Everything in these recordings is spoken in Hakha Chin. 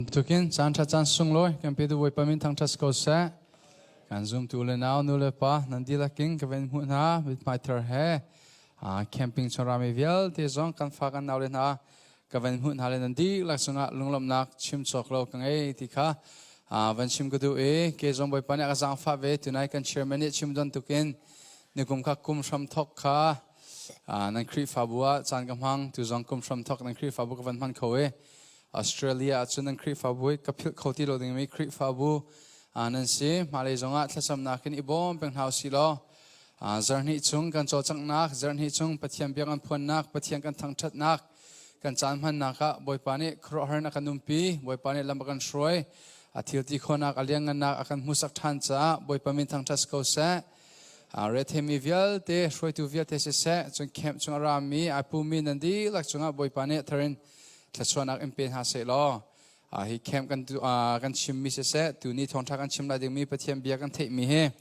Tukin caan ṭha caan sunglawi kan petu Bawipa min thangṭhat ko seh. Kan zumtu le nau nu le pa nan dihlak in ka van hmuh hna mithmai thar he camping chawrami vialte zong kan fa kan nau le hna ka van hmuh hna le nan dihlak cungah lunglawmhnak chim cawk lo ka ngei ti kha van chim ka duh i ke zong Bawipa nih a ka zaangfah ve. Tunai kan chairman nih chim don tukin nikum kha kum hram thok kha nan Khrihfabu ah caan ka hmang, tu zong kum hram thok nan Khrihfabu ka van hman kho i Australia ah cun nan Khrihfabu hi ka philh kho ti lo dingmi Khrihfabu nan si. Hmalei zongah thlacamnak in i bawm peng hna usih law zarhnih chung kan cawlcanghnak, zarhnih chung Pathian bia kan phuannak, Pathian kan thangṭhatnak, kan caan hmannak ah Bawipa nih khuaruahhar in a kan umpi, Bawipa nih lam a kan hruai, a thil ti khawhnak, a lianngannak a kan hmuhsak ṭhan caah Bawipa min thangṭhat ko seh. Rethemi vialte, hruaitu vialte siseh, cun camp chung a rami, ai pumi nan dihlak cungah Bawipa nih tharin thluachuahnak in pe hna seh law hi camp kan kan chimmi siseh, tuni thawngṭha kan chim lai dingmi Pathian bia kan theihmi hi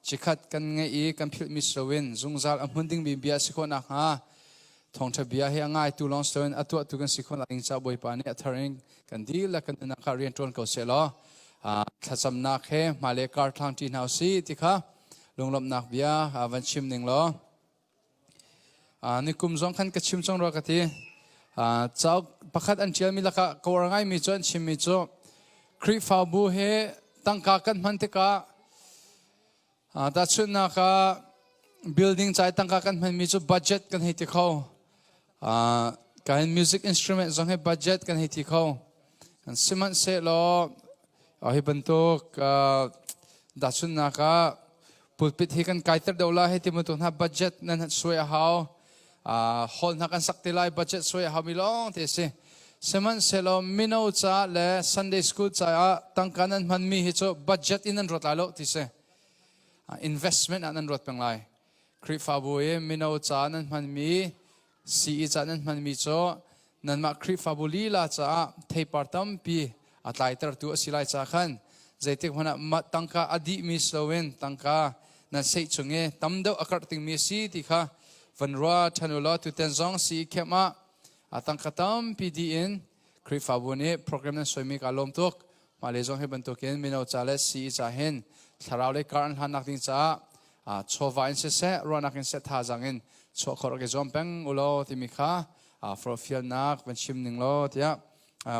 chikhat kan ngeih i kan philhmi si loin zungzal a hmun dingmi bia si khawh nakhnga, thawngṭha bia hi a ngaitu lawng si loin a tuahtu kan si khawh ding caah Bawipa nih a thar in kan dihlak kan nunnak ah rian ṭuan ko seh law thlacamnak he hmailei kar thlang ṭi hna usih ti kha lunglawmhnak bia van chim ning law. Nikum zong khan ka chim cang rua ka ti. Cauk pakhat an ṭialmi lakah ka uar ngaimi cu an chimmi cu Khrihfabu he tangka kan hman tikah, tahchunhnak ah building ca i tangka kan hmanmi cu budget kan hei ti kho. Kan music instrument zong hi budget kan hei ti kho. Sihmanhsehlaw hi bantuk tahchunhnak ah pulpit hi kan kaiter deuh lai hei ti bantuk hna budget nan suai a hau. Hall hna kan sak te lai, budget suai a haumi lawng te a si. Sihmanhsehlaw mino ca le Sunday school caah tangka nan hmanmi hi cu budget in nan ruat lai lo ti si. Investment ah nan ruat peng lai. Khrihfabu i mino ca nan hmanmi, CE ca nan hmanmi cu nanmah Khrihfabu lila caah theipar tampi a tlaitertu a si lai ca khan zeitik hmanh ah tangka a dihmi si loin tangka nan seih chung i tam deuh a karh dingmi a si ti kha van rua ṭhan u law tutan zong CE camp ah a tangka tampi dih in Khrihfabu nih program nan suaimi kaa lawm tuk. Mah le zong hi bantukin mino ca le CE ca hin thlarau le kar an hlannak ding caah chawva in siseh, ruahnak in siseh, thazaang in chuah khawh rak i zuam peng u law timi kha forhfialnak van chim ning law tiah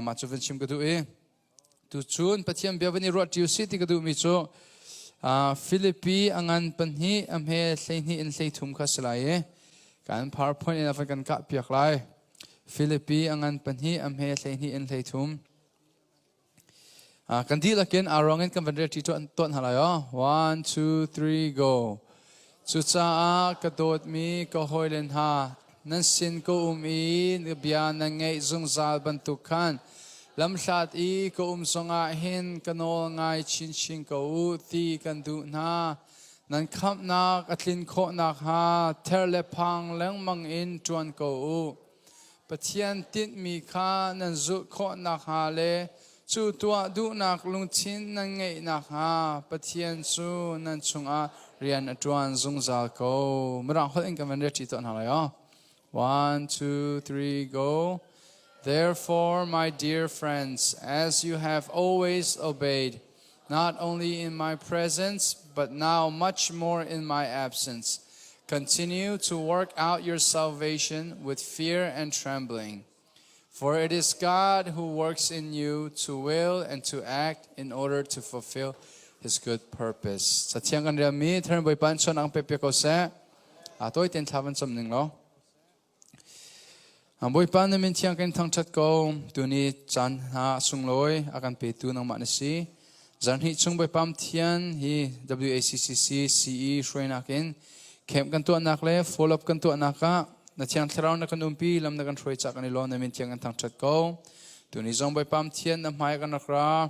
mah cu van chim ka duh i tuchun Pathian bia van i ruah ṭi usih ti ka duhmi cu Filipi a ngan pahnih a hme 12 in 33 kha si lai i kan PowerPoint in a van kan kah piak lai. Filipi a ngan pahnih a hme 12 in 33. Kan dihlak in aa ruang in kan van rel ṭi tuan hna lai aw. One, two, three, go. Cucaah ka dawtmi ka hawile hna, nan sin ka um i bia nan ngaih zungzal bantuk khan lamhlat i ka um zongah hin ka nawl ngai chinchin ko u ti kan duh hna. Nan khamhnak a tlin khawh nakhnga ther le phang lengmang in ṭuan ko u. Pathian tinhmi kha nan zulh khawh nakhnga le cu tuah duhnak lungthin nan ngeih nakhnga Pathian cu nan chungah rian a ṭuan zungzal ko. Mirang holh in kan van rel ṭi tuah hna lai aw. One, two, three, go. Therefore, my dear friends, as you have always obeyed, not only in my presence, but now much more in my absence, continue to work out your salvation with fear and trembling. For it is God who works in you to will and to act in order to fulfill his good purpose. Cathiang kan relmi Tharen Bawipa in chon ang pe pe ko seh. A toi ten thla van chom ning lo. Bawipa na min thiang kan thangṭhat ko. Tuni caan hna sunglawi a kan petu nangmah na si. Zarhnih chung Bawipa Thian hi WACCC CE hruainak in camp kan tuahnak le follow up kan tuahnak ah na thiang thlarau na kan umpi, lam na kan hruai cak kan i lawm, na min thiang kan thangṭhat ko. Tuni zong Bawipa Thian na hmai kan rak ra.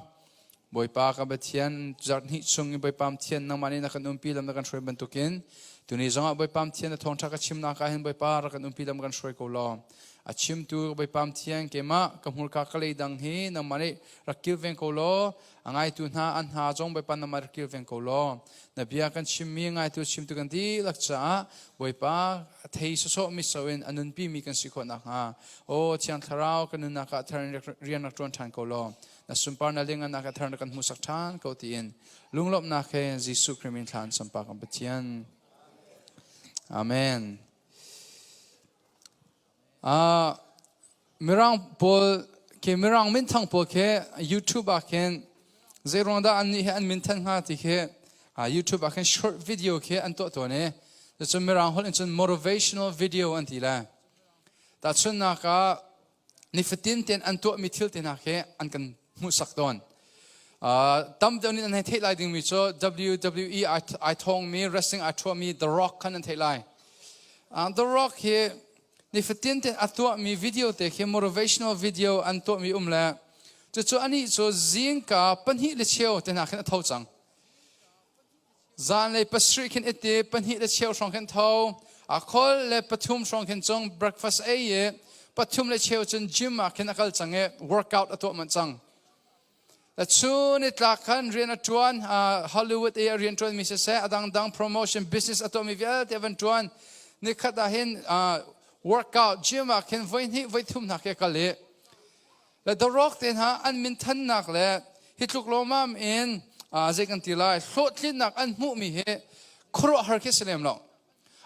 Bawipa ka Pathian, zarhhnih chung i Bawipa Thian nangmah nih na kan umpi, lam na kan hruai bantukin tuni zongah Bawipa Thian na thawngṭha ka chimnak ah hin Bawipa rak kan umpi, lam kan hruai ko law. A chimtu Bawipa Thiang keimah ka hmurka ka lei dang hi nangmah nih rak kilveng ko law a ngaitu hna an hna zong Bawipa nangmah rak kilveng ko law na bia kan chimmi ngaitu chimtu kan dihlak caah Bawipa a thei sawsawh mi so in a nunpi mi kan si khawh nakhnga aw Thiang Thlarau kan nunnak ah thar in rian rak ṭuan ṭhan ko law na sunparnak liangngannak ah thar na kan hmuhsak ṭhan ko tiin lunglawmhnak he Jesuh Khrih min thla an sampa kan Pathian. Amen. Mirang pawl khi Mirang minthang pawl khi YouTube ah khin zeiruang dah annih hi an minthan hnga ti khi YouTube ah khin short video khi an tuah tawn i cun Mirang holh in cun motivational video an ti lai. Tahchunhnak ah nifatin tein an tuahmi thil te hna khi an kan hmuhsak tawn. Tam deuh nih an hei theih lai dingmi cu WWE ai thawngmi wrestling ai thuahmi The Rock khan an theih lai. The Rock hi nifatin tein a tuahmi video te khi motivational video an tuahmi um le cucu anih cu zingka pahnih le cheu te hna khin a tho cang. Zanlei pasarih khin iti pahnih le cheu hrawng khin tho a khol le pathum hrawng khin cung breakfast ei i pathum le cheu cun gym ah khin a kal cang i workout a tuah manh cang. Chun i tlak khan rian a ṭuan Hollywood i a rian ṭuanmi siseh a dangdang promotion business a tuahmi vialte a van ṭuan. Nikhat ah hin workout gym ah khin voihnih voithum hna khi a kal i le The Rock te hna an minthannak le hi tluk lawmam in zei kan ti lai hlawhtlinnak an hmuhmi hi khuaruahhar khi si lem lo.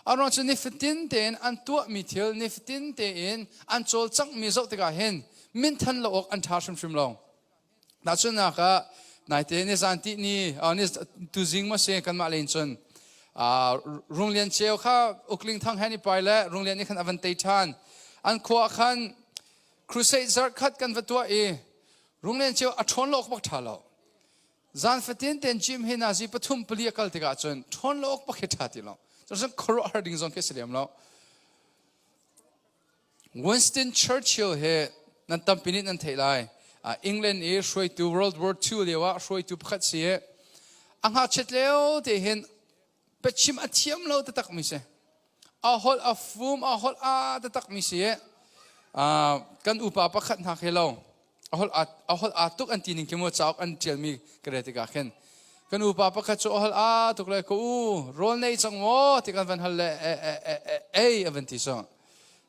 A ruang cu nifatin tein an tuahmi thil nifatin tein an cawlcanghmi zoh tikah hin minthan lo awk an ṭha hrimhrim lo. Tahchunhnak ah naite nizan tih ni ni tuzing maw si kanmah len cun Runglian Ceu kha Ukling Thang he ni pai le Runglian nih khan a van tei ṭhan. An khua khan crusade zarh khat kan va tuah i Runglian Ceu a ṭhawn lo awk bak ṭha lo. Zan fatin ten gym hi nazi pathum pali a kal tikah cun ṭhawn lo awk bak hi ṭha ti lo. Cun khuaruahhar ding zong khi si lem lo. Winston Churchill hi nan tampi nih nan theih lai. England i hruaitu World War II lio ah hruaitu pakhat si i a ngakchiat lio te hin biachim a thiam lo taktak mi si. A holh a fum, a holh a taktak mi si i kan upa pakhat hna khi lo a holh a holh aa tuk an ti ning khi mu cauk an ṭialmi ka rel tikah khin kan upa pakhat cu a holh aa tuk le ka u rawl nei cang maw ti kan van hal le ei a van ti so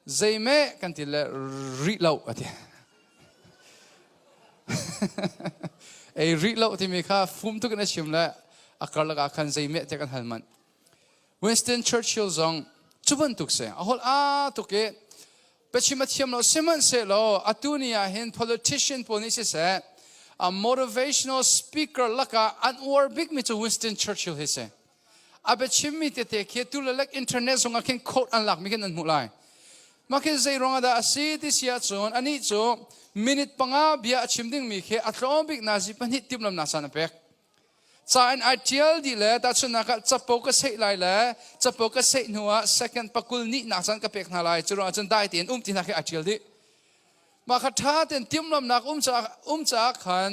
zeimeh kan ti le rih lo a ti ei rih lo timi kha fum tuk in a chim le a karlak ah khan zeimeh te kan hal manh Winston Churchill zong cu bantuk si. A holh aa tuk i biachim a thiam lo. Sihmanhsehlaw atu ni ah hin politician pawl nih siseh a motivational speaker lakah an uar bikmi cu Winston Churchill hi si. A biachimmi tete khi tu le lek internet zong ah khin quote an lakmi khin an hmuh lai. Mah khi zei ruangah dah a si ti si ahcun anih cu minute panga bia a chim dingmi khi a tlawm bik nazi pahnih timhlamnak caan a pek. Ca in ai ṭial dih le tahchunhnak ah capo ka seih lai le capo ka seih hnu ah second pakul nihnak caan ka pek hna lai cu ruangah cun dai tein um ti hna khi ai ṭial dih. Mah kha ṭha tein timhlamnak um caah um caah khan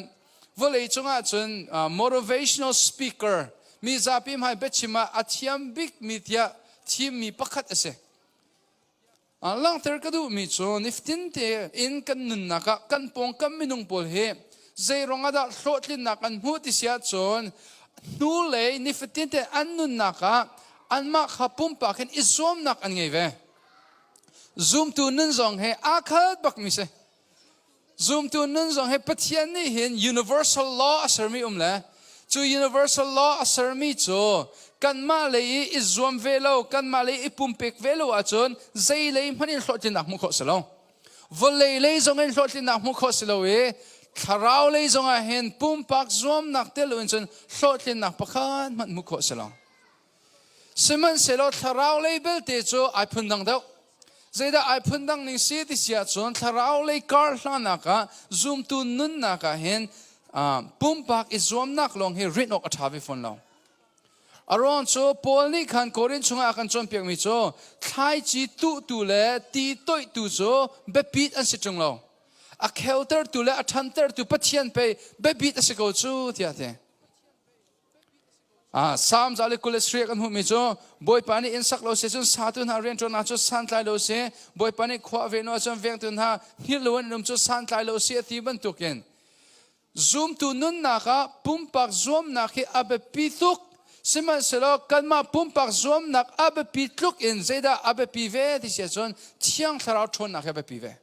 vawlei cungah cun motivational speaker mi zapi hmai biachim ah a thiam bikmi tiah thimmi pakhat a si. Langhter ka duhmi cu nifatin tein kan nunnak ah kan pawngkam minung pawl hi zeiruang ah dah hlawhtlinnak an hmuh ti si ahcun hnulei nifatin te an nunnak ah anmah kha pumpak in i zuamnak an ngei ve. Zumtu nun zong he aa khat bakmi si. Zumtu nun zong hi Pathian nih hin universal law a sermi um le cu universal law a sermi cu kanmah lei i i zuam ve lo kanmah lei i pumpek ve lo ahcun zei lei hmanh in hlawhtlinnak hmuh khawh si lo. Vawlei lei zong in hlawhtlinnak hmuh khawh si lo i thlarau lei zong ah hin pumpak zuamnak tel loin cun hlawhtlinnak pakhat hmanh hmuh khawh si lo. Sihmanhsehlaw thlarau lei belte cu ai phundang deuh. Zeidah ai phundang ning si ti si ahcun thlarau lei kar hlanak ah zumtu nunnak ah hin pumpak i zuamnak lawng hi rinh awk a ṭha ve fawn lo. A ruang cu Paul nih khan Korin chungah a kan cawnpiakmi cu thlaici tuhtu le ti toihtu cu biapit an si ṭung lo. A kheutertu le a ṭhantertu Pathian pei biapit a si ko cu tiah a ti. Psalm 123 kan hmuhmi cu Bawipa nih inn sak lo si cun satu hna rianṭuannak cu santlai lo si, Bawipa nih khua a ven ahcun vengtu hna hngilh lo in um cu santlai lo si a ti bantukin zumtu nunnak ah pumpak zuamnak hi a biapi tuk. Sihmanhsehlaw kanmah pumpak zuamnak a biapi tluk in zeidah a biapi ve ti si ahcun Thiang Thlarau ṭhawnnak hi a biapi ve.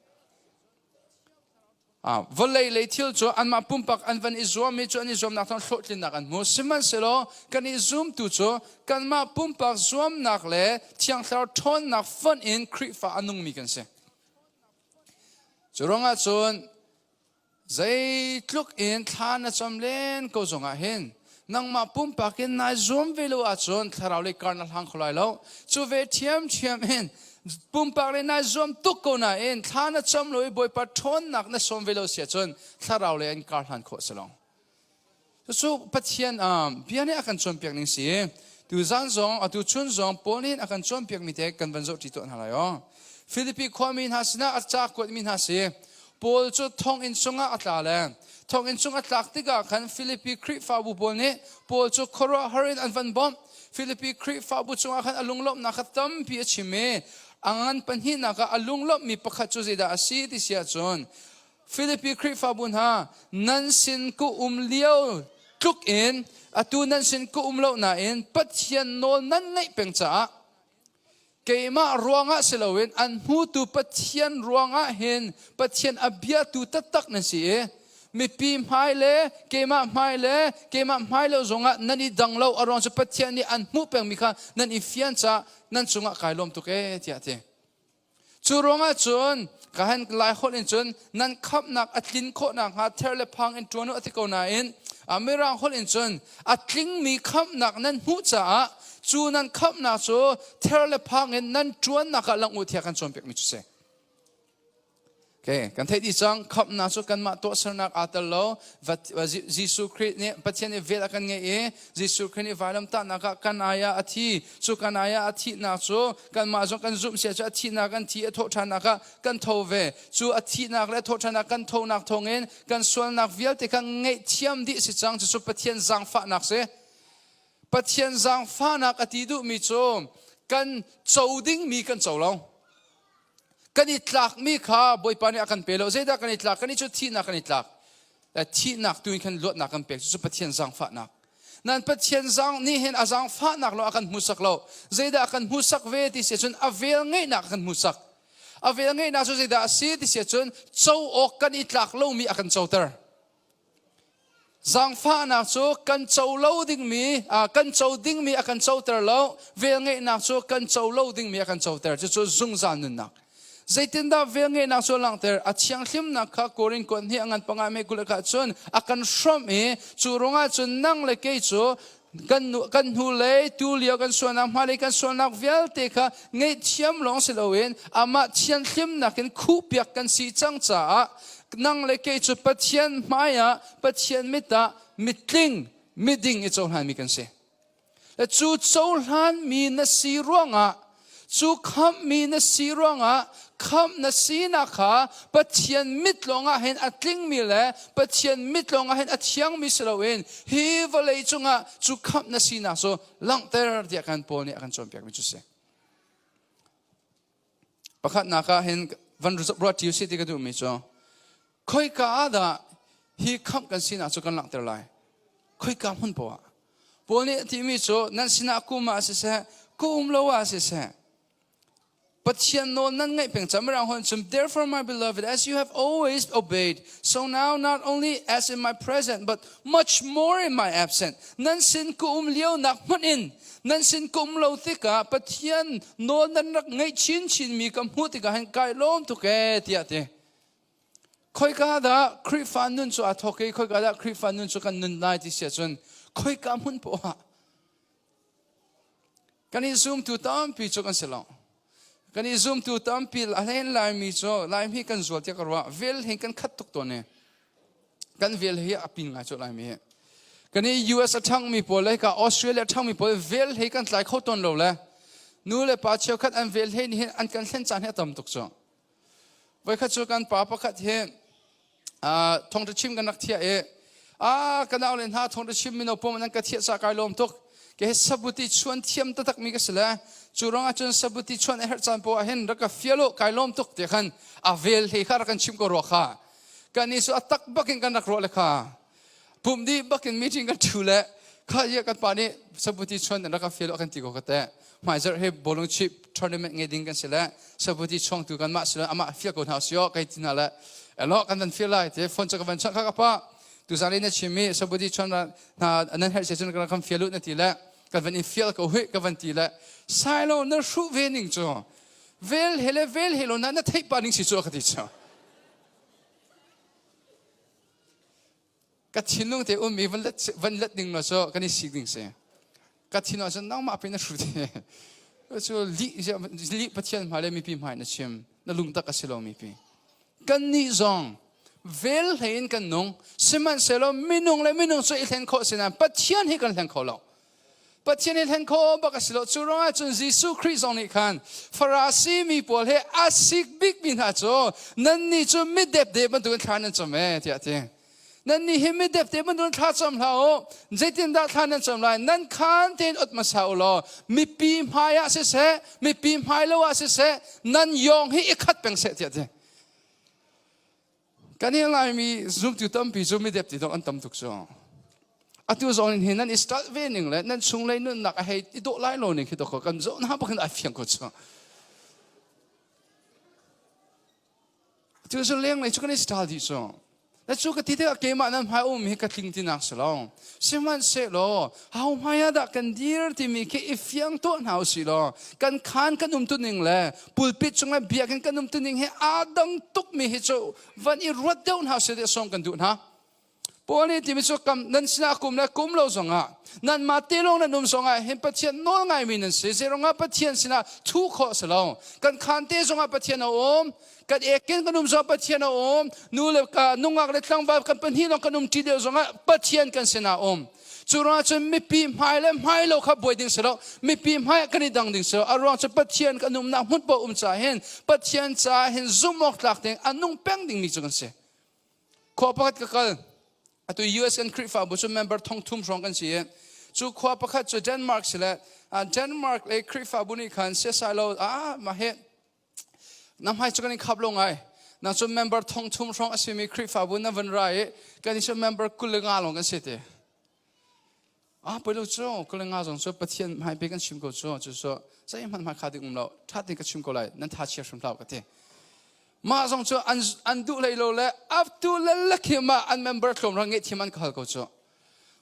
Vawlei lei thil cu anmah pumpak an van i zuam i cu an i zuamnak thawng hlawhtlinnak an hmu. Sihmanhsehlaw kan i zumtu cu kanmah pumpak zuamnak le Thiang Thlarau ṭhawnnak fonh in Khrihfa a nungmi kan si. Cu ruangah cun zeitluk in thla na cam len ko zongah hin nangmah pumpak in nai zuam ve lo ahcun thlarau lei kar na hlang kho lai lo. Cu ve ṭhiamṭhiam in pumpak le nai zuam tuk ko nain thla na cam lo i Bawipa ṭhawnnak na sawm ve lo si ahcun thlarau lei an kar hlan khawh si lo. Cucu Pathian bia nih a kan cawnpiak ning si. Tu zan zong atu chun zong Paul nih a kan cawnpiak mi te kan van zoh ṭi tuah hna lai aw. Filipi khuami hna sinah a ca kuatmi hna si. Paul cu thonginn chungah a tla le thonginn chung a tlak tikah khan Filipi Khrihfabu pawl nih Paul cu khuaruahhar in an van bawmh. Filipi Khrihfabu chungah khan a lunglawmhnak kha tampi a chim i a ngan pahnihnak ah a lunglawmhmi pakhat cu zeidah a si ti si ahcun Filipi Khrihfabu hna nan sin ka um lio tluk in atu nan sin ka um lo nain Pathian nawl nan ngaih peng caah keimah ruangah si loin an hmutu Pathian ruangah hin Pathian a biatu taktak nan si i mipi hmai le keimah hmai le keimah hmai lo zongah nan i dang lo a ruang cu Pathian nih an hmuh pengmi kha nan i fian caah nan cungah kai lawm tuk ee tiah a ti. Cu ruangah cun ka han lai holh in cun nan khamhnak a tlin khawh nakhnga ther le phang in ṭuan u a ti ko nain Mirang holh in cun a tlingmi khamhnak nan hmuh caah cu nan khamhnak cu ther le phang in nan ṭuannak ah langh u tiah kan cawnpiakmi cu si. Okay, kan theih dih cang khamhnak cu kanmah tuahsernak aa tel lo. Jesuh Khrih nih Pathian nih vel a kan ngeih i Jesuh Khrih nih vailamtahnak ah kan ai ah a thi. Cu kan ai ah a thihnak cu kanmah zong kan zumh sia cu a thihnak kan thi a thawhṭhannak ah kan tho ve. Cu a thihnak le thawhṭhannak kan thonak thawngin kan sualnak vialte kha ngaihthiam dih si cang. Cucu Pathian zaangfahnak si. Pathian zaangfahnak a ti duhmi cu kan co dingmi kan co lo. Kan i tlakmi kha Bawipa nih a kan pe lo. Zeidah kan i tlak? Kan i cu thihnak kan i tlak. Thihnak tu in khan luatnak kan pek. Cucu Pathian zaangfahnak. Nan Pathian zaang nih hin a zaangfahnak lo a kan hmuhsak lo. Zeidah a kan hmuhsak ve ti si ahcun a vel ngeihnak a kan hmuhsak. A vel ngeihnak cu zeidah a si ti si ahcun co awk kan i tlak lomi a kan coter. Zaangfahnak cu kan co lo dingmi, kan co dingmi a kan coter lo. Velngeihnak cu kan co lo dingmi a kan coter. Cucu zungzal nunnak. Zeitindah velngeihnak cu a langhter? A thianghlimnak kha Korin kuat hnih a ngan panga me kul ka cun a kan hrawmh i cu ruangah cun nang le kei cu kan kan hnulei tu lio kan sualnak hmalei kan sualnak vialte kha ngaihthiam lawng si loin amah thianghlimnak in khuhpiak kan si cang caah nang le kei cu Pathian hmaiah Pathian mit ah mitling miding i cohlanmi kan si. Le cu cohlanmi na si ruangah cu khamhmi na si ruangah khamh na sinak kha Pathian mit lawngah hin a tlingmi le Pathian mit lawngah hin a thiangmi si loin hi vawlei cungah cu khamh na sinak cu langhter tiah kan Paul nih a kan cawnpiakmi cu si. Pakhatnak ah hin van ruat ṭi usih ti ka duhmi cu khoika ah dah hi khamh kan sinak cu kan langhter lai? Khoika hmun poah ah. Paul nih a timi cu nan sinah kum ah siseh, ka um lo ah siseh, Pathian nawl nan ngaih peng cang. Mirang holh cun, Therefore, my beloved, as you have always obeyed, so now not only as in my presence, but much more in my absence. Nan sin ka um lio nak hmanh in nan sin ka um lo tikah Pathian nawl nan rak ngaih chinchinmi ka hmuh tikah hin kai lawm tuk ee tiah ti. Khoika dah Khrihfa nun cu aa thawk i khoika dah Khrihfa nun cu kan nun lai ti si ahcun khoika hmun poah ah kan i zumtu tampi cu kan si lo. Kan i zumtu tampi a hlein Laimi cu Laimi kan zual tiah ka ruah. Vel hin kan khat tuk tawn i kan vel hi a pin ngai cu Laimi hi. Kan i US a ṭhangmi pawl le ka Australia a ṭhangmi pawl vel he kan tlai kho tawn lo le nu le pa cheukhat an vel he nih hin an kan hlen caan hi a tam tuk cu. Voikhat cu kan pa pakhat hi thawngṭha chim kan rak thiah i a ka nau le hna thawngṭha chim mino pom nan ka thiah ca kai lawm tuk. Ke sabuti chuan thiam taktak mi ka si le cu ruangah cun sabuti chuan a herh caan poah hin rak ka fial u kai lawm tuk ti khan a vel hlei kha rak kan chim ko rua kha. Kan nih cu a tak bakin kan rak ruah le kha. Pum dih bakin meeting kan ṭhu le kha ia kan pa nih sabuti chuan rak ka fial u kan ti ko ka te. Hmaizarh hi bawlung chip tournament ngei ding kan si le sabuti chuangtu kan mah si le amah fial ko hna usih kai ti hna le elo kan van fial lai te phone cu ka van chawnh kha ka pa tuzan i na chim i sabuti chuan hna nan herh si cun kan fial u na ti le kan van in fial ko hui ka van ti le sailo na hruh ve ning cu vel he le vel he lo na na theih pa ning si cu ka ti cu Ka thinlung te ummi van let van let ding lo cu kan i sik ding si. Ka thin ah cun nangmah pin na hrut cu lih lih Pathian hmai le mipi hmai na chim na lungtak a si lo mipi. Kan nih zong vel hlei in kan nung sihmanhsehlaw minung le minung cu i hlen khawh si nain Pathian hi kan hleng kho lo. Pathian i hlen kho bak a si lo. Cu ruangah cun Jesuh Khrih zong nih khan Farasi mi pawl he a sik bikmi hna cu nannih cu midepde bantukin thla nan cam ee tiah a ti. Nannih hi midepde bantukin thla cam hlah u. Zeitindah thla nan cam lai? Nan khaan tein ot hmasa u law mipi hmai ah siseh, mipi hmai lo ah siseh, nan yawng hi i khat peng seh tiah a ti. Kan i Laimi zumtu tampi cu midepti dawh an tam tuk cu. Atu zong in hi nan i start ve ning le nan chunglei nunnak a hei i dawh lai lo ning khi dawh kan zoh hna bak in ai fiang ko cu. Atu cu lenglei cu kan i start dih cu. Na cu ka ti tikah keimah nan hmai um hi ka tling tinak si lo. Sihmanhsehlaw ho hmai ah dah kan dir timi khi i fiang tuah hna usih law kan khaan kan um tuning le pulpit cung le biakinn kan um tuning hi aa dang tukmi hi cu van i ruat deuh hna usih tiah sawm kan duh hna. Paul nih timi cu kam nan sinah kum le kum lo zongah nanmah te lawng nan um zongah hin Pathian nawl ngaimi nan si. Zeiruangah Pathian sinah thu khawh a si lo. Kan khaan te zongah Pathian a um. Kan ekin kan um zongah Pathian a um. Nu le ka nungak le tlangval kan pahnih lawng kan um ṭi deuh zongah Pathian kan sinah a um. Cu ruangah cun mipi hmai le hmai lo kha buai ding si lo. Mipi hmai kan i dang ding si lo. A ruang cu Pathian kan umnak hmun paoh um caah hin Pathian caah hin zumh awk tlak ding a nung peng dingmi cu kan si. Khua pakhat ka kal. Atu US kan Khrihfabu cu member thong thum hrawng kan si i cu khua pakhat cu Denmark si le Denmark le Khrihfabu nih khan siasai lo ah mah hi na hmai cu kan in khap lo ngai. Na cu member thong thum hrawng a simi Khrihfabu na van ra i kan i cu member 25 lawng kan si ti. Ah poi lo cu 25 zong cu Pathian hmai pe kan chim ko cu cu cu zeihmanh hmai kha ding um lo ṭha tein ka chim ko lai nan tha chia hrim hlah ka ti. Mah zong cu an an duh hlei lo le up to le le khi mah an member tlawm rang ngeih thiam an ka hal ko cu.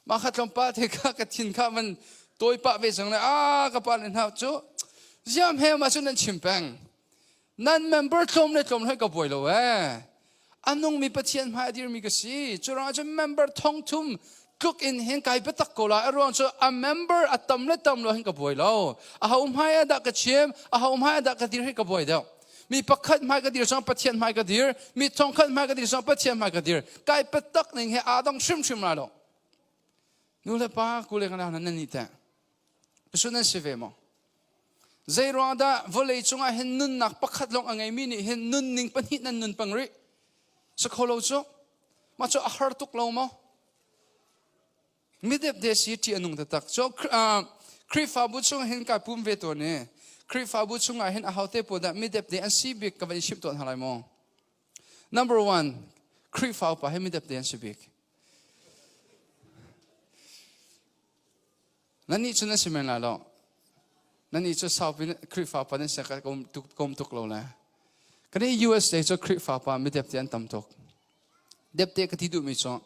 Mah kha tlawmpal te kha ka thin kha van tawi pah ve cang le a ka pa le hna cu ziam he ma cu nan chim peng. Nan member tlawm le tlawm hlei ka buai lo ee. A nungmi Pathian hmai a dirmi ka si. Cu ruangah cun member thong thum tluk in hin kai biatak ko lai. A ruang cu a member a tam le tam lo hin ka buai lo. A ho hmai ah dah ka chim, a ho hmai ah dah ka dir hi ka buai deuh. Mi pakhat hmai ka dir zong Pathian hmai ka dir, mi thongkhat hmai ka dir zong Pathian hmai ka dir. Kai biatak ning he aa dang hrimhrim lai lo. Nu le pa kule kan nan nih teh. Pasun nan si ve maw? Zei ruang dah vawlei cungah hin nunnak pakhat lawng a ngeimi nih hin nunning pahnih nan nun peng rih? Si kho lo cu. Mah cu a har tuk lo maw? Midepde si ṭih a nung taktak. Cu Khrihfabu chung hin kai pum ve tawn i Khrihfabu chungah hin ahote pawl dah midepde an si bik ka van i chimh tawn hna lai maw? Number one, Khrihfa upa hi midepde an si bik. Nannih cu nan si men lai lo. Nannih cu saupi Khrihfa pa nan si ka um tuk lo le. Kan i USA cu Khrihfa pa midepte an tam tuk. Depte ka ti duhmi cu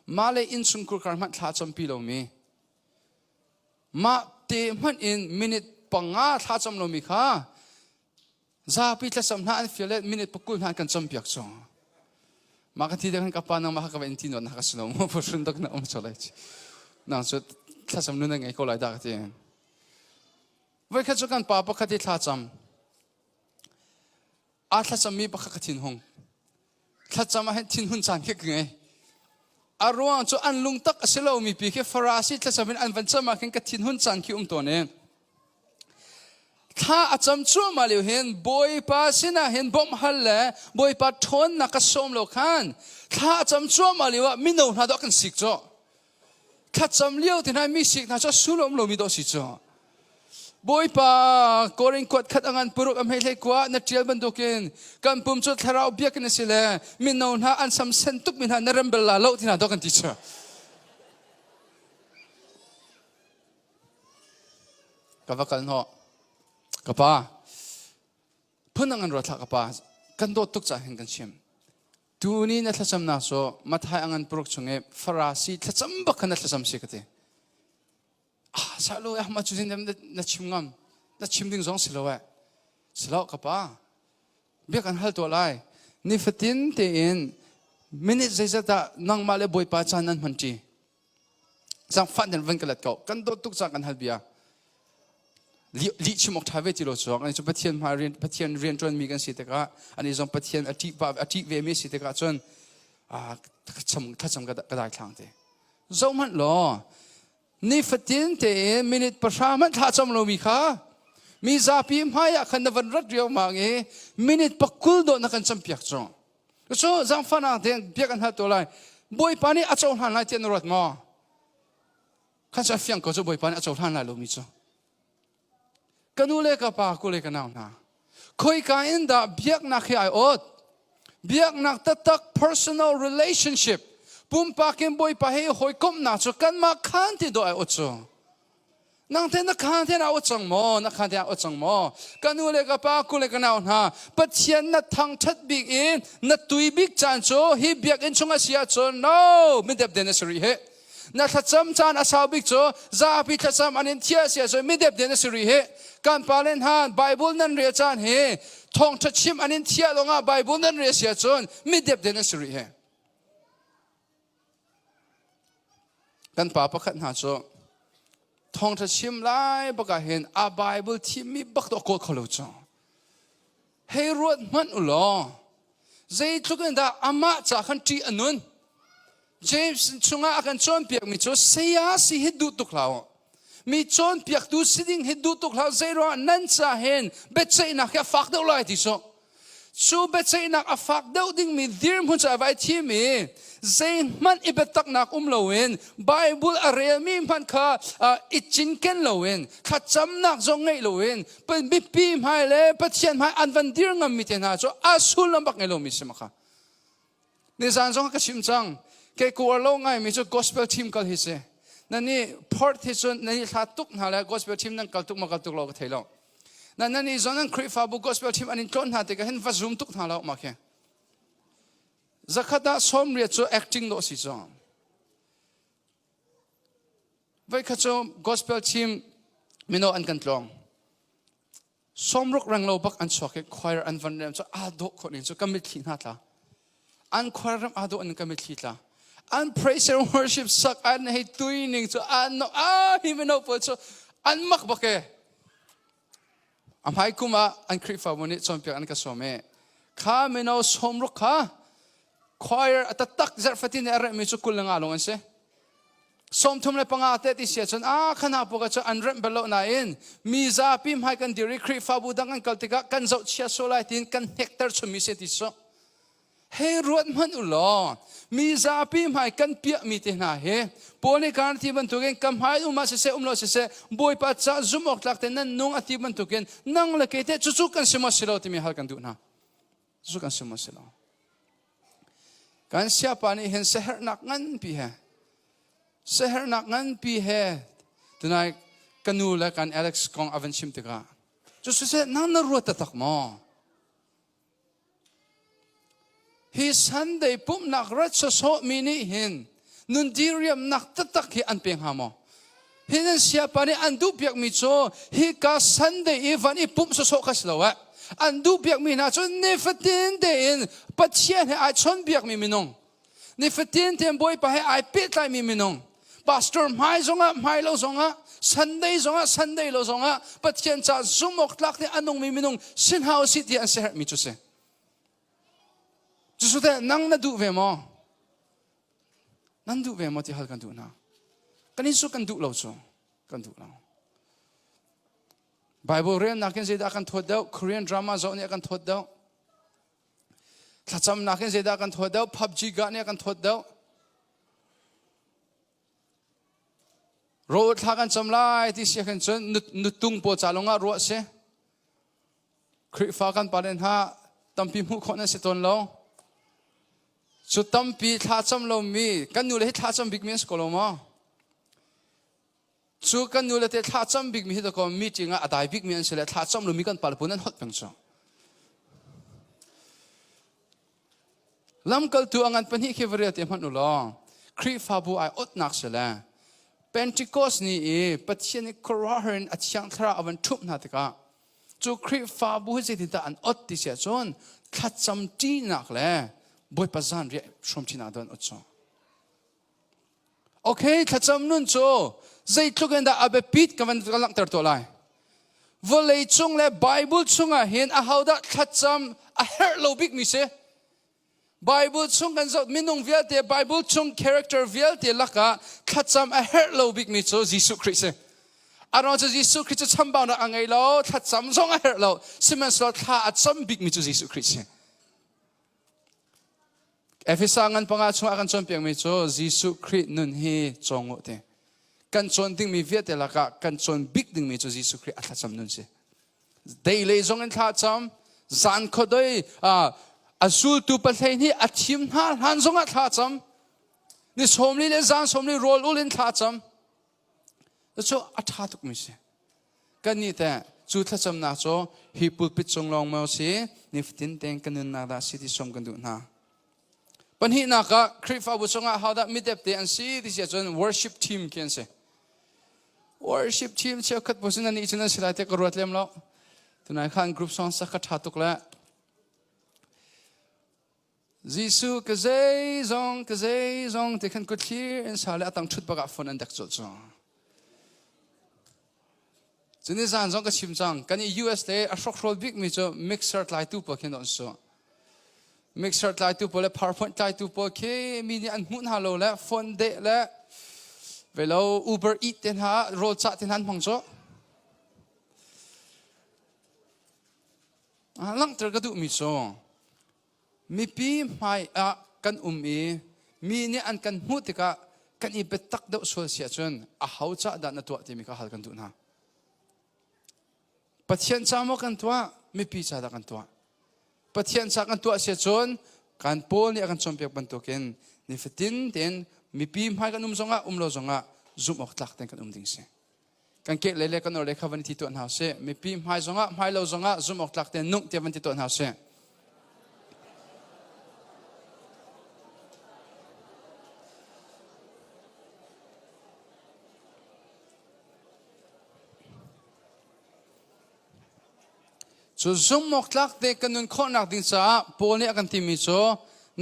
mah le innchungkhur kar hmanh thla campi lomi mah te hmanh in minute 5 thla cam lomi kha zapi thlacam hna an fial le minute 20 hna an kan campiak cu. Mah ka ti dek ka pa nang mah ka va in ti non na ka si lo mu phuhrun dok na um cholai chi. Nang cu thlacam nun na ngei ko lai dah ka ti. Voi khat cu kan pa pakhat i thlacam. A thlacam mi pakhat ka thin hung. Thlacam ah hin thinhun caan khi ka ngei. A ruang cu an lungtak a si lomi pi khi Farasi thlacam in an van cam ah khin ka thinhun caan khi um tawn i thla a cam cuahmah lio hin Bawipa sinah hin bawmh hal le Bawipa ṭhawnnak ka sawm lo khan thla a cam cuahmah lio ah mino hna dawh kan sik cawh. Thlacam lio te hna mi sik hna cu sulawm lomi dawh si cu. Bawipa Korin kuat khat angan puruk a hmei hlei kua na ṭial bantukin kan pum cu thlarau biakinn a si le mino hna an sam sen tuk mi hna na rem bel la lo ti hna dawh kan ti cu. Ka va kal hnawh. Ka pa phun an ruat hlah ka pa kan dawt tuk cah hin kan chim. Tuni na thlacamnak cu Mathai angan puruk chung i Farasi thlacam bak kha na thlacam si ka ti. Ah, salo eh ma cu na chim ngam na chim ding zong si lo eh. Si lo ka pa. Bia kan hal tuah lai. Nifatin tein minute zeizat dah nangmah le Bawipa caan nan hman ṭi. Zangfah den van ka let ko. Kan dawt tuk cang kan hal bia. Lih chim awk ṭha ve ti lo chuak. Ani cu Pathian hmai rian Pathian rian ṭuanmi kan si tikah ani zong Pathian a ṭih a ṭih ve mi si tikah cun thlacam thlacam ka dai thlang te. Zoh hmanh law nifatin tein minute pahra hmanh thla cam lomi kha mi zapi hmai ah khan na van rat riangmang i minute pakul dawh na kan campiak cu. Cu zaangfahnak tein bia kan hal to lai. Bawipa nih a cohlan lai tiah na ruat maw? Khan cu a fiang ko cu Bawipa nih a cohlan lai lomi cu. Ka nu le ka pa, ku le ka nau hna. Khoika in dah biaknak hi ai awt? Biaknak taktak personal relationship pumpak in Bawipa he hawikomhnak cu kanmah khan ti dawh ai awt cu. Nang te na khan te na awt cang maw? Na khan te awt cang maw? Ka nu le ka pa, ku le ka nau hna, Pathian na thangthat bik in na tui bik caan cu hi biakinn chung a si ahcun no, mindep den a si rih hih. Na thlacam caan a sau bik cu zapi thlacam an in thiah si ahcun midep den a si rih hih. Kan pale hna Bible nan rel caan hi thawngtha chim an in thiah lawngah Bible nan rel si ahcun midep den a si rih hih. Kan pa pakhat hna cu thawngtha chim lai bak ah hin a Bible thimmi bak to kawl kho lo cu. Hei ruat hmanh u law zeitluk in dah amah ca khan ṭih a nun. James chungah a kan cawnpiakmi cu saya si hi duh tuk hlah u. Mi cawnpiaktu si ding hi duh tuk hlah zei ruangah nan ca hin biaceihnak hi a fak deuh lai ti cu. Cu biaceihnak a fak deuh dingmi dirhmun cu a vai thim i zeihmanh i biataknak um loin Bible a relmi hmanh kha i cinken loin thlacamnak zong ngeih loin mipi hmai le Pathian hmai an van dir ngammi te hna cu a sullam bak ngei lomi si ma kha. Nizan zong ka chim cang. Kei kuar lo ngaimi cu gospel team kal hi si. Nan nih port hi cun nan i hlat tuk hna le gospel team nan kal tuk ma kal tuk lo ka thei lo. Nan nan i zon nan Khrihfabu gospel team an in tlawn hna tikah hin va zoom tuk hna lo ma khi. Zakhat ah 80 cu acting dawh si cu. Voikhat cu gospel team mino an kan tlawng. 60 renglo bak an chuak i choir an van rem cu aa dawh khawh ning cu ka mitthli hna tla. An choir rem aa dawh ning ka mitthli tla. An praise and worship sak an hei tui ning cu an no a hi mino pawl cu an mak bak e. A hmai kum ah an Khrihfabu nih cawnpiak an ka sawm i kha mino 60 kha choir a taktak zarh fatin a remmi cu 25 lawng an si. 35 te ti sia cun a khana puka cu an remh bal lo nain mi zapi hmai kan dir i Khrihfabu dang an kal tikah kan zohchia sual lai tiin kan hnekter chunmi si ti so hei ruat hmanh u law mi zapi hmai kan piahmi te hna hi Paul nih kan ti bantukin ka hmai um ah siseh um lo siseh Bawipa ca zumh awk tlak te nan nung a ti bantukin nang le kei te cucu kan si maw si lo timi hal kan duh hna cucu kan si maw si lo Kan siapa nih hin siaherhnak nganpi he siaherhnak nganpi he tunai ka nu le kan Alex kong a van chim tikah cu siseh nang na ruat taktak maw? Hi Sunday pumhnak rat sawsawh mi nih hin nun diriamnak taktak hi an pe hnga maw? Hi nan siapa nih an duh piakmi cu hika Sunday i van i pumh sawsawh kha si lo eh. An duh piakmi hna cu nifatin tein Pathian he ai chawnbiakmi minung, nifatin tein Bawipa he ai pehtlaimi minung, pastor hmai zongah hmai lo zongah, Sunday zongah Sunday lo zongah Pathian ca zumh awk tlak te a nungmi minung si hna usih ti an siaherhmi cu si. Cucu teh nang na duh ve maw? Nan duh ve maw ti hal kan duh hna. Kan in cu kan duh lo cu. Kan duh lo. Bible relnak in zeidah kan thawt deuh? Korean drama zoh nih a kan thawt deuh. Thlacamnak in zeidah kan thawt deuh? PUBG ga nih a kan thawt deuh. Ro thla kan cam lai ti si khan cun nutung pawl ca lawngah ruah si. Khrihfa kan pale hna tampi hmuh khawh nan si tawn lo. Cu tampi thla cam lomi kan nu le hi thla cam bikmi an si ko lo maw? Cu kan nu le te thla cam bikmi hi dakaw meeting ah a dai bikmi an si le thla cam lomi kan pale pun an holh peng cu. Lamkaltu a ngan pahnih khi va rel te hmanh u law Khrihfabu ai otnak si le Pentecost ni i Pathian i khuaruahhar in a thiang thlarau a van ṭhumh hna tikah cu Khrihfabu hi zeitindah an ot ti si ahcun thlacam ṭihnak le Bawipa zanriah hrawmṭinak dah an ot cu. Okay, thlacam nun cu zeitluk in dah a biapit ka van ka langhter tuah lai. Vawlei cung le Bible chungah hin ahodah thlacam a herh lo bikmi si? Bible chung kan zoh minung vialte Bible chung character vialte lakah thlacam a herh lo bikmi cu Jesuh Khrih si. Aruang cu Jesuh Khrih cu chambaunak a ngei lo, thlacam zong a herh lo. Sihmanhsehlaw thla a cam bikmi cu Jesuh Khrih si. Efesa ngan panga chungah kan cawnpiakmi cu Jesuh Khrih nun hi cawng u ti. Kan cawn dingmi vialte lakah kan cawn bik dingmi cu Jesuh Khrih a thlacam nun si. Dei lei zong in thlacam, zan khuadei a zultu pahlei nih a thim hna hlan zongah thlacam, ni sawmli le zan sawmli rawl ul in thlacam. Cu a ṭha tukmi si. Kannih teh cu thlacamnak cu hi pulpit cung lawng maw si nifatin tein kan nunnak dah si ti sawm kan duh hna. Pahnihnak ah Khrihfabu chungah hodah midepte an si ti si ahcun worship team khi an si. Worship team cheukhat bu sin anih cun an si lai tiah ka ruat lem lo. Tunai khan group song sak kha ṭha tuk le Jesuh ka zeizong ka zeizong ti khan kut thlir in sa le a tang ṭhut bak ah phone an dek colh cu. Cuni zan zong ka chim cang kan i US le a hrokhrawl bikmi cu mixer tlaitu pawl khi an su. Mixer tlaitu pawl le PowerPoint tlaitu pawl khi mi nih an hmuh hna lo le phone deh le velo Uber Eat te hna rawl cah te hna an hmang cu. Langhter ka duhmi cu mipi hmai ah kan um i mi nih an kan hmuh tikah kan i biatak deuh sual si ahcun aho cah dah na tuah timi kha hal kan duh hna. Pathian ca maw kan tuah, mipi ca dah kan tuah? Pathian ca kan tuah si ahcun kan Paul nih a kan cawnpiak bantukin nifatin tein mipi hmai kan um zongah um lo zongah zumh awk tlak tein kan um ding si. Kan keh le le kan or le kha van ti tuah hna usih. Mipi hmai zongah hmai lo zongah zumh awk tlak tein nung tiah van ti tuah hna usih. Cu zumhawktlak te kan nun khawhnak ding caah Paul nih a kan timi cu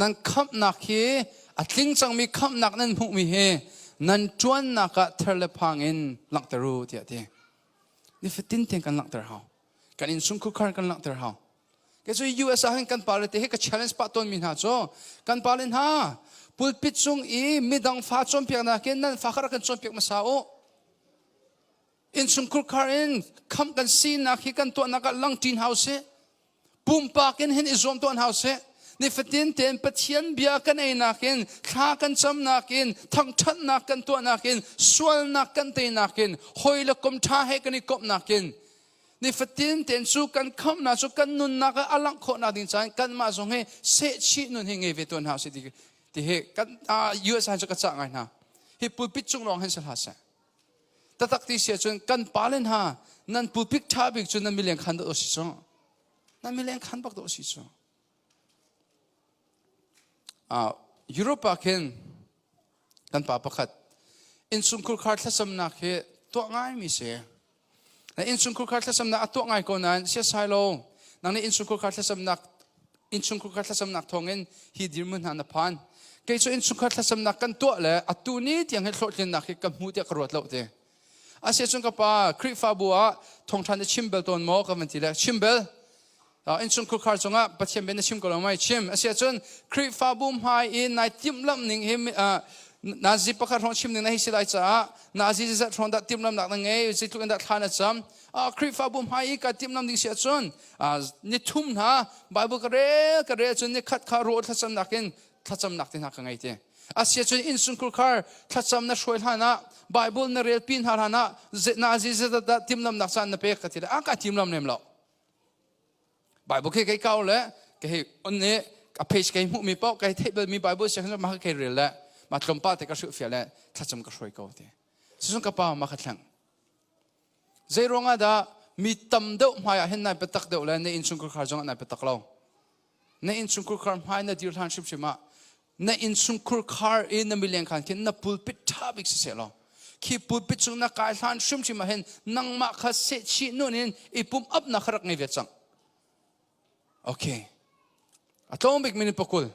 nan khamhnak hi a tling cangmi khamhnak nan hmuhmi hi nan ṭuannak ah ther le phang in langhter u tiah a ti. Nifatin tein kan langhter hau. Kan innchungkhar kan langhter hau. Kei cu US ah hin kan pale te hi ka challenge pah tawnmi hna cu kan pale hna pulpit cung i midang fa cawnpiaknak in nan fa kha rak kan cawnpiak hmasa u. Innchungkhur khar in khamh kan sinak hi kan tuahnak ah langṭin hau sih. Pumpak in hin i zuam tuah hau sih. Nifatin tein Pathian bia kan einak in, thla kan camnak in, thangṭhatnak kan tuahnak in, sualnak kan teinak in, hawi le kom ṭha he kan i komhnak in, nifatin tein cu kan khamhnak cu kan nunnak ah a langh khawhnak ding caan kanmah zong hi sehchih nun hi ngei ve tuan hau sih ti, ti hi kan US ah cu ka cah ngai hna. Hi pulpit cung lawng hin si hlah seh. Tatak ti si ahcun kan pale hna nan pulpit ṭha bik cu nan mileng khan dawh si cu. Nan mileng khan bak dawh si cu. Europe ah khin kan pa pakhat innchungkhur khar thlacamnak hi tuah ngaimi si. Na innchungkhur khar thlacamnak a tuah ngai ko nain siasai lo. Nang nih innchungkhur khar thlacamnak innchungkhur khar thlacamnak thawngin hi dirhmun hna na phan. Kei cu innchungkhar thlacamnak kan tuah le atu ni tiang hi hlawhtlinnak hi ka hmu tiah ka ruat lo te. Asiahcun ka pa Khrihfabu ah thawngṭha na chim bel tawn maw ka van ti le chim bel. Innchungkhur khar cungah Pathian bia na chim ko lo mai chim. Asiahcun Khrihfabu hmai i nai timhlamh ning hi nazi pakhat hrawng chim ning na hei si lai caah nazi zat hrawng dah timhlamhnak na ngei zeitluk in dah thla na cam. Khrihfabu hmai i ka timhlamh ding si ahcun ni thum hna Bible ka rel ka rel cun ni khat kha rawl thlacamnak in thlacamnak te hna ka ngei te. Asia cun innchungkhur khar thlacam na hruai hlan ah Bible na rel pi hna hlan ah na zi dah timlamnak caan na pek ka ti le a ka timlam lem lo. Bible khi kei kau le kei on ne a page kei hmuh mi paoh kei theih bal mi Bible sia khan ma kei rel le ma tlawmpal te ka hrilh fial le thlacam ka hruai ko ti. Cucun ka pa ma ka thleng. Zei ruangah dah mi tam deuh hmai ah hin nai biatak deuh le na innchungkhar khar zong ah nai biatak lo. Na innchungkhar khar hmai na dir hlan hrimhrim ah na innchungkhar khar in na mileng khan khin na pulpit ṭha bik si seh law khi pulpit cung na kai hlan hrimhrim ah hin nangmah kha sehchih nun in i pum up na kha rak ngei ve cang. Okay. A tlawm bik minute pakul.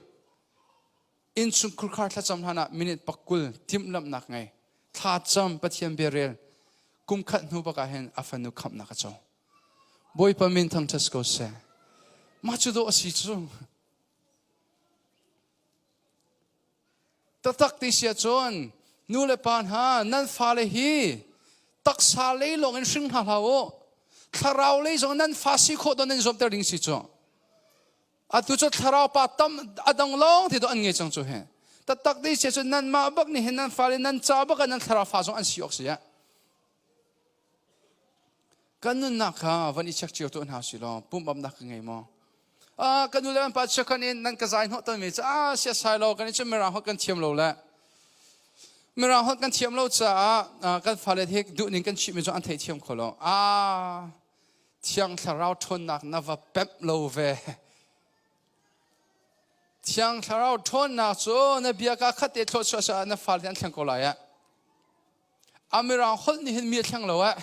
Innchungkhar khar thlacam hlan ah minute pakul timhlamhnak ngei. Thlacam Pathian bia rel. Kum khat hnu bak ah hin a fanu khamhnak a co. Bawipa min thangṭhat ko seh. Mah cu dawh a si cu. Taktak ti si ahcun nu le pa hna nan fale hi taksa lei lawng in hring hna hlah u. Thlarau lei zong nan fa si khawh don nan zuamter ding si cu. Atu cu thlarau pa tam a dang lawng ti do an ngei cang cu he. Taktak ti si ahcun nanmah bak nih hin nan fale nan ca bak ah nan thlarau fa zong an si awk si ah. Kan nunnak kha van i check cio tuah hna si law pumhapnak ka ngei maw? Ah, kan nu le kan pa chiakhan in nan ka zai hnawh tawnmi cu ah sia sai lo kan i cu mirang holh kan thiam lo le mirang holh kan thiam lo caah kan fale hi duhning kan chimmi cu an thei thiam kho lo. Ah, thiang thlarau ṭhawnnak na va pemh lo ve. Thiang thlarau ṭhawnnak cu na bia ka khat te thlawh na fale an thleng ko lai ah. A mirang holh nih hin mi a thleng lo eh.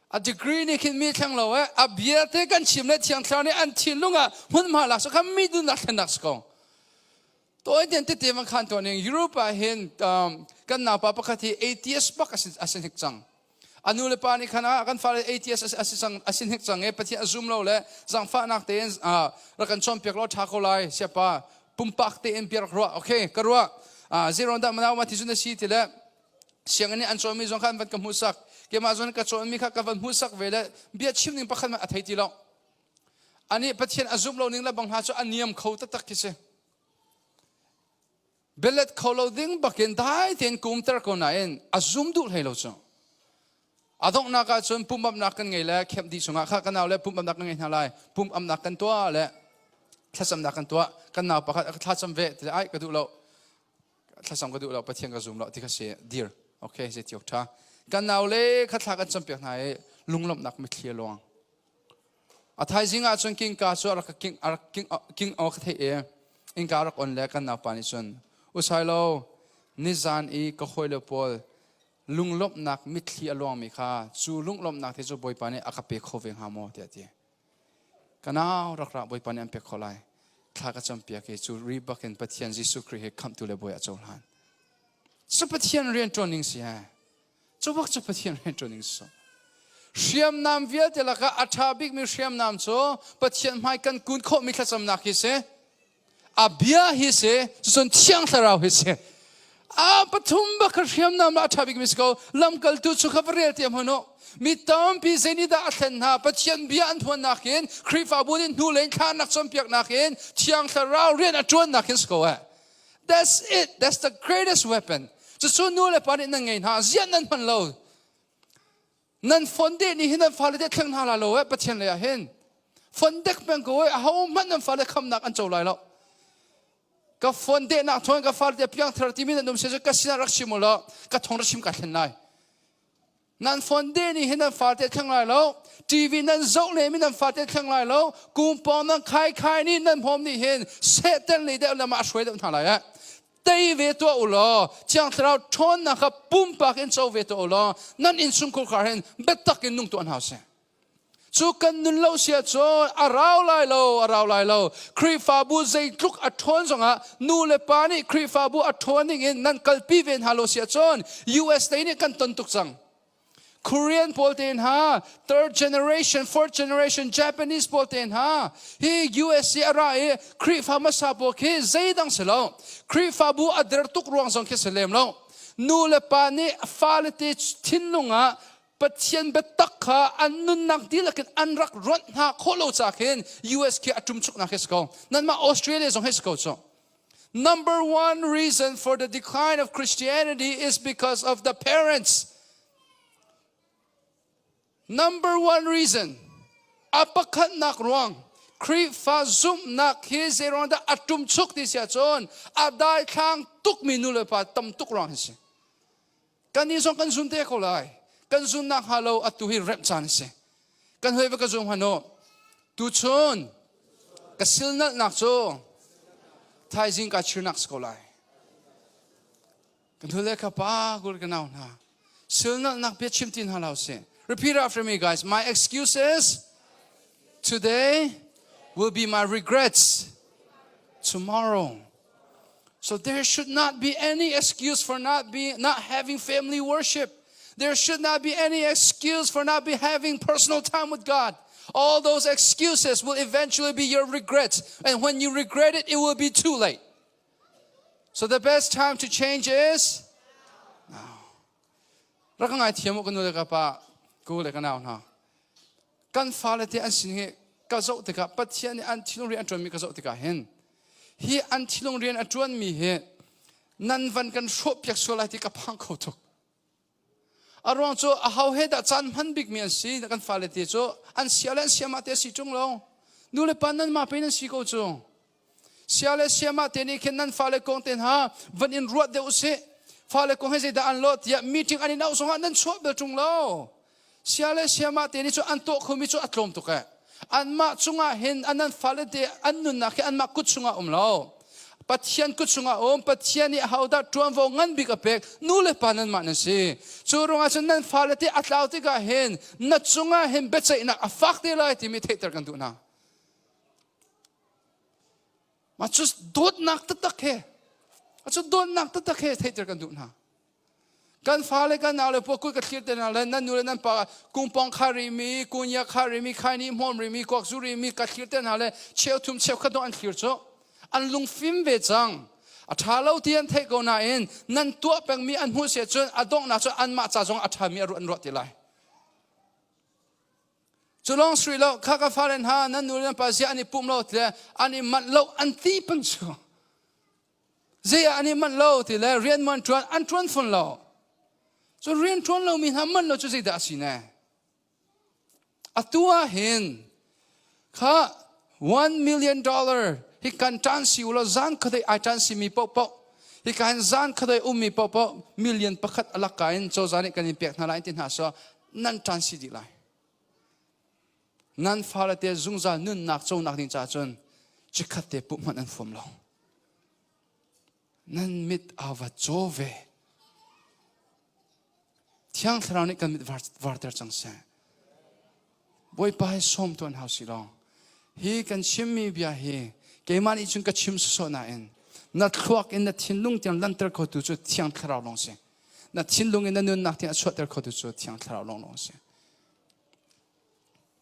A degree nih khin mi thleng lo eh. A bia te kan chim le thiang thlarau nih an thinlung ah hmunhma lak so kha mi nunnak thlennak si ko. Tawi ten tete van khan tuan ning Europe ah hin kan naupa pakhat hi atheist bak a si hnik cang. A nu le pa nih khan ah kan fale atheist a si cang a si hnik cang e Pathian a zum lo le zangfahnak tein rak kan cawnpiak law ṭha ko lai siapa pumpak tein bia rak ruah okay ka ruah zeiruang dah manau ma ti cun a si ti le sianginn nih an cawnmi zong kha an van ka hmuhsak keimah zong ka cawnmi kha ka van hmuhsak ve le bia chim ning pakhat hmanh a thei ti lo anih Pathian a zumh lo ning le bang hna cu a niam kho taktak khi si belet kho lo ding bakin dai tein kumter ko nain a zum duh hlei lo cu a donghnak ah cun pumapnak kan ngei le khemh dih chungah kha ka nau le pumapnak kan ngei hna lai pumamnak kan tuah le thlacamnak kan tuah kan nau pakhat thlacam ve ti ai ka duh lo thlacam ka duh lo Pathian ka zum lo ti kha si dir okay zei tiok tha kan nau le kha thla kan campiak hna i lunglawmhnak mitthli a luang a thaizing ah cun kingka cu a rak king a rak king king aw ka theih i innka rak on le kan naupa nih cun usai lo nizan i ka hawile pawl lunglawmhnak mitthli a luangmi kha cu lunglawmhnak te cu Bawipa nih a ka pe kho ve hnga maw tiah a ti Ka nau rak ra Bawipa nih an pek khawh lai. Thla ka campiak i cu ri bakin Pathian Jesuh Khrih he khamhtu le bawi a cohlan. Cu Pathian rian ṭuan ning si he. Cu bak cu Pathian rian ṭuan ning si. Hriamnam vialte lakah a ṭha bikmi hriamnam cu Pathian hmai kan kun khawhmi thlacamnak hi si. A bia hi si, cucun Thiang Thlarau hi si. A pathum bak kha hriamnam a ṭha bikmi si ko. Lamkaltu cu kha va rel tiam hmanh u. Mi tampi zeinih dah a thlen hna? Pathian bia an phuannak in, Khrihfabu nih hnu lei thlahnak cawnpiaknak in, Thiang Thlarau rian a ṭuannak in si ko eh. That's it. That's the greatest weapon. Cucu nu le pa nih nan ngei hna. Ziah nan hman lo. Nan phone deh nih hin nan fale te thleng hna lai lo eh Pathian lei ah hin. Phone dek peng ko eh aho hmanh nan fale khamnak an co lai lo. Ka phone dehnak thawng ka fale te piang thar timi nan um se ka sinah rak chim u law ka thong rak chim ka thlen lai. Nan phone deh nih hin nan fale te thleng lai lo. TV nan zoh le mi nan fate thleng lai lo. Kumpawng nan khai khai nih nan hmawm nih hin Satan lei deuh lam ah a hruai deuh hna lai eh. Tei ve tuah u law Thiang Thlarau ṭhawnnak kha pumpak in co ve tuah u law nan innchungkhar khar hin biatak in nung tuah hna usih. Cu kan nun lo si ahcun a rau lai lo, a rau lai lo. Khrihfabu zeitluk a ṭhawn zongah nu le pa nih Khrihfabu a ṭhawn ning in nan kalpi ve hna lo si ahcun US lei nih kan ton tuk cang. Korean pawl te hna, third generation, fourth generation Japanese pawl te hna, hi US i a ra i Khrihfa hmasa pawl khi zeidang si lo. Khrihfabu a der tuk ruang zong khi si lem lo. Nu le pa nih fale te thinlung ah Pathian biatak kha an nunnak dihlak in an rak ronh hna khawh lo ca khin US khi a ṭumchuknak hi si ko. Nanmah Australia zong hi si ko cu. Number one reason for the decline of Christianity is because of the parents. Number one reason, a pakhatnak ruang, Khrihfa zumhnak hi zeiruang dah a ṭumchuk ti si ahcun a daithlang tukmi nu le pa tam tuk ruang hi si. Kannih zong kan zun te ko lai. Kan zunnak hnga lo atu hi remh caan a si. Kan hoi va ka zum hmanh u. Tuchun ka silnalhnak cu thaizing ka chirnak si ko lai. Kan hule ka pa kul ka nau hna. Silnalhnak bia chim ti hna lo si. Repeat after me guys. My excuses today will be my regrets tomorrow. So there should not be any excuse for not being not having family worship. There should not be any excuse for not be having personal time with God. All those excuses will eventually be your regrets. And when you regret it, it will be too late. So the best time to change is now. Rak ngai thiam ka nu le ka pa ku le ka nau hna. Kan fale te an sin hi ka zoh tikah Pathian nih an thinlung rian a ṭuanmi ka zoh tikah hin hi an thinlung rian a ṭuanmi hi nan van kan hrawhpiak sual lai ti ka phang kho tuk. A ruang cu aho he dah caan hman bikmi an si kan fale te cu an sia le an siamah te a si ṭung lo. Nu le pa nan mah pe nan si ko cu. Sia le siamah te nih khin nan fale kong te hna van in ruat deuh usih. Fale kong he zeidah an lawh tiah meeting an in auh zongah nan chuah bel ṭung lo. Sia le siamah te nih cu an tuah khomi cu a tlawm tuk eh. Anmah cungah hin an fale te an nunnak hi anmah kut chungah um lo. Pathian kut chungah um. Pathian nih ahodah ṭuanvo ngan bik a pek nu le pa nanmah nan si. Cu ruangah cun nan fale te a tlau tikah hin na cungah hin biaceihnak a fak te lai timi theihter kan duh hna. Mah cu dawtnak taktak he cu dawtnak taktak he theihter kan duh hna. Kan fale kan nau le pawl kut ka thlir te hna le nan nu le nan pa kungpong kha rimi, kunya kha rimi, khaini hmawm rimi, kuak zu rimi ka thlir te hna le cheu thum cheu khat dong an thlir cu an lungfim ve cang. A ṭha lo ti an theih ko nain nan tuah pengmi an hmuh si cun a donghnak cu anmah ca zong a ṭhami an ruah ti lai. Cu lawng sui lo kha ka fale hna nan nu le nan pa zia an i pum lo ti le an i manh lo an ti peng cu. Zei ah an i manh lo ti le rian man ṭuan an ṭuan fawn lo. Cu rian ṭuan lomi hna manh lo cu zeidah a si ne? Atu ah hin kha $1 million hi kan ṭan si u law zan khuadei ai ṭan simi paohpaoh hi ka hin zan khuadei ummi paohpaoh 1 million a lakka in cozah nih kan in pek hna lai ti hna so nan ṭan si dih lai. Nan fale te zungzal nunnak conak ding caah cun chikkhat te puh hmanh an fuam lo. Nan mit aa va caw ve. Thiang Thlarau nih kan mit varter cang seh. Bawipa hi sawm tuan hau si law hi kan chimmi bia hi keimah nih cun ka chim sawsawh nain na thluak in na thinlung tiang lanter khotu cu Thiang Thlarau lawng si. Na thinlung in na nunnak tiang a chuahter khotu cu Thiang Thlarau lawng lawng si.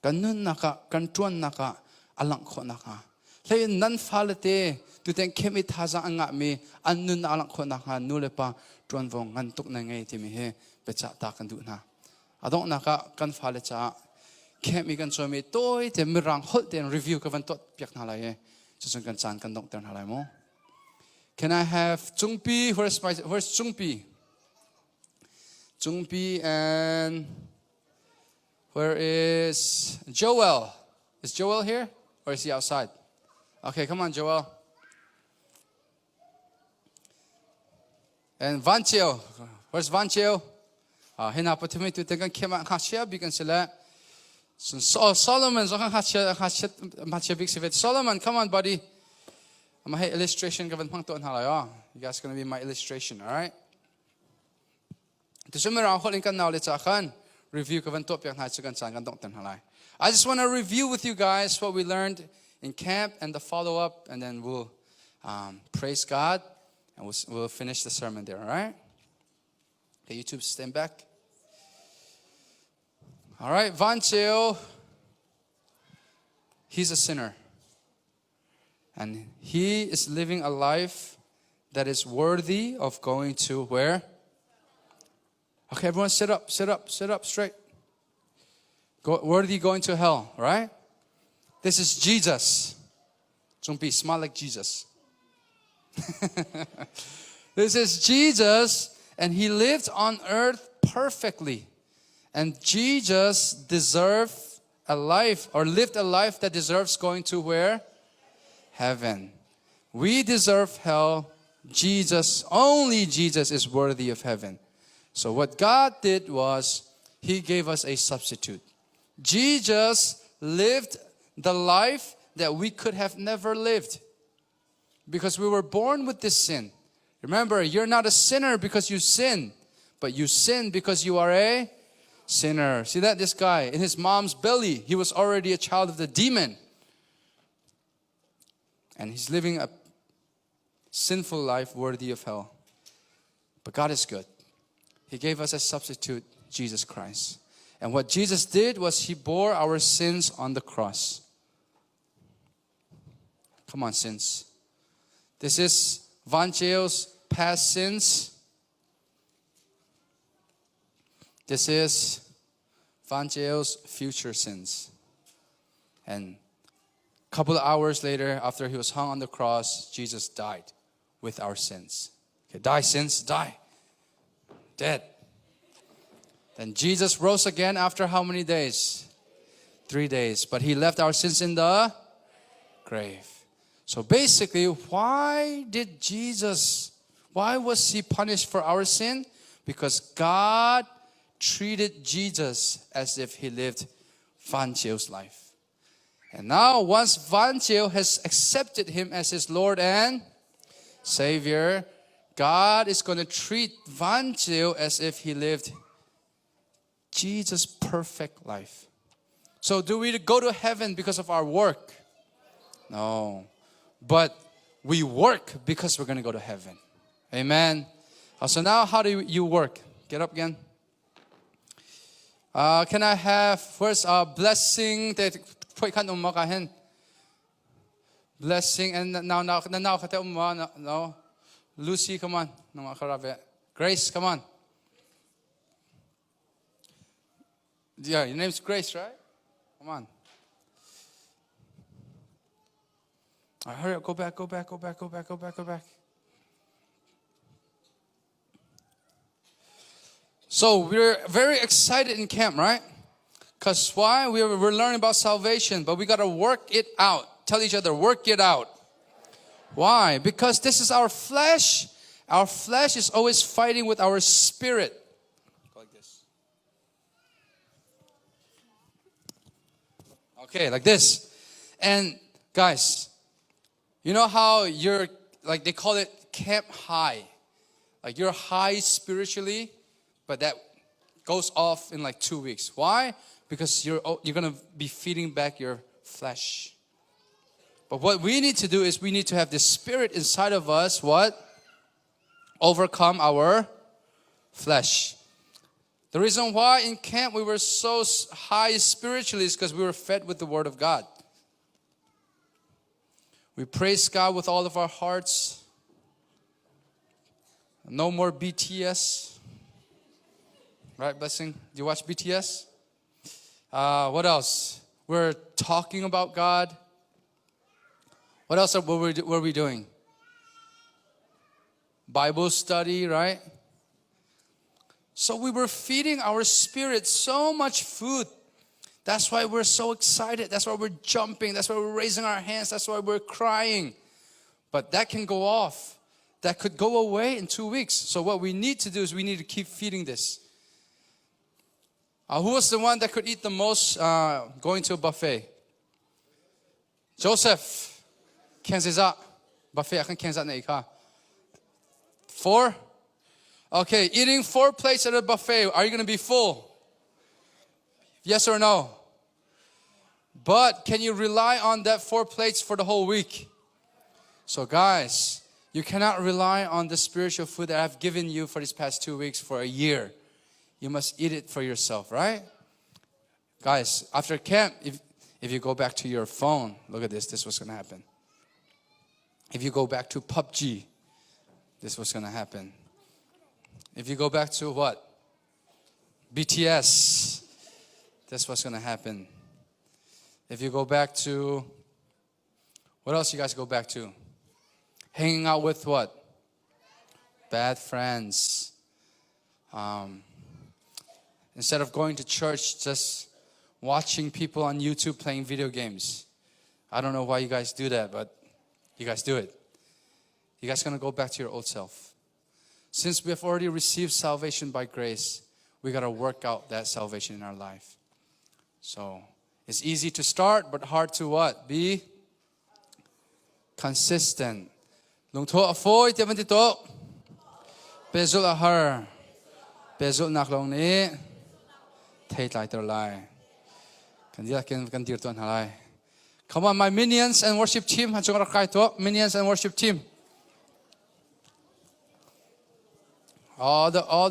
Kan nunnak ah kan ṭuannak ah a langh khawh nakhnga hlei in nan fale te tuten khem i thazaang an ngahmi an nun a langh khawh nakhnga nu le pa ṭuanvo ngan tuk na ngei timi hi biacah ta kan duh hna. A donghnak ah kan fale caah khem i kan cawmi tawi te mirang holh tein review ka van tuah piak hna lai i cucun kan caan kan donghter hna lai mu. Can I have Cungpi? Where's Cungpi? Cungpi and where is Joel? Is Joel here or is he outside? Okay, come on, Joel. And Van Cheo. Where's Van Cheo? Hina pathumi tu te kan khema kha chia bik an si le. Solomon zo kha chia kha chia ma chia bik si vet. Solomon, come on, buddy. I'm a illustration ka van hmang to hna lai oh. You guys gonna be my illustration, all right? Tucun Mirang holh in kan nau le ca khan review ka van tuah piak hna cu kan caan kan donghter hna lai. I just want to review with you guys what we learned in camp and the follow up, and then we'll praise God and we'll finish the sermon there, all right? Okay, YouTube, stand back. All right, Van Cheo, he's a sinner. And he is living a life that is worthy of going to where? Okay, everyone sit up, sit up, sit up straight. Go, worthy going to hell, right? This is Jesus. Chungpi, smile like Jesus. This is Jesus, and he lived on earth perfectly. And Jesus deserved a life or lived a life that deserves going to where? Heaven. We deserve hell. Jesus, only Jesus is worthy of heaven. So what God did was he gave us a substitute. Jesus lived the life that we could have never lived because we were born with this sin. Remember, you're not a sinner because you sin, but you sin because you are a sinner. See that? This guy, in his mom's belly, he was already a child of the demon. And he's living a sinful life worthy of hell. But God is good. He gave us a substitute, Jesus Christ. And what Jesus did was he bore our sins on the cross. Come on, sins. This is Van Cheo's past sins. This is Van Cheo's future sins. And a couple of hours later, after he was hung on the cross, Jesus died with our sins. Okay, die, sins, die. Dead. Then Jesus rose again after how many days? 3 days. But he left our sins in the grave. So basically, why did Jesus, why was he punished for our sin? Because God treated Jesus as if he lived Van Cheo's life. And now, once Van Cheo has accepted him as his Lord and Savior, God is going to treat Van Cheo as if he lived Jesus' perfect life. So, do we go to heaven because of our work? No. But we work because we're going to go to heaven. Amen. Uh, so, now how do you work? Get up again. Uh, can I have first a uh, blessing that blessing and now now now no Lucy come on Grace come on Yeah, your name's Grace, right? Come on. All right, hurry up, go back, go back, go back, go back, go back, go back. So we're very excited in camp, right? Because why? We're, we're learning about salvation, but we got to work it out. Tell each other, work it out. Why? Because this is our flesh. Our flesh is always fighting with our spirit. Go like this. Okay, like this. And guys, you know how you're like they call it camp high. Like you're high spiritually, but that goes off in like 2 weeks. Why? Because you're oh, you're going to be feeding back your flesh. But what we need to do is we need to have the spirit inside of us what? Overcome our flesh. The reason why in camp we were so high spiritually is because we were fed with the Word of God. We praise God with all of our hearts. No more BTS. Right, Blessing? Do you watch BTS? Uh, what else? We're talking about God. What else were we, were we doing? Bible study, right? So we were feeding our spirit so much food. That's why we're so excited. That's why we're jumping. That's why we're raising our hands. That's why we're crying. But that can go off. That could go away in 2 weeks. So what we need to do is we need to keep feeding this. Uh, who was the one that could eat the most uh, going to a buffet? Joseph. Kheng Buffet Four? Okay, eating four plates at a buffet, are you going to be full? Yes or no? But can you rely on that four plates for the whole week? So, guys, you cannot rely on the spiritual food that I've given you for these past 2 weeks for a year. You must eat it for yourself, right? Guys, after camp, if, if you go back to your phone, look at this, this is what's going to happen. If you go back to PUBG, this is what's going to happen. If you go back to what? BTS, that's what's going to happen. If you go back to, what else you guys go back to? Hanging out with what? Bad friends. Instead of going to church, just watching people on YouTube playing video games. I don't know why you guys do that, but you guys do it. You guys gonna go back to your old self. Since we have already received salvation by grace, we gotta work out that salvation in our life. So it's easy to start, but hard to what? Be consistent. Lungthawh a fawi tiah van ti tuah. Pehzulh a har. Pehzulhnak lawng nih thei tlaiter lai. Kan dihlak in kan dir tuah hna lai. Come on, my minions and worship team. Han cung rak kai tuah. Minions and worship team. All the all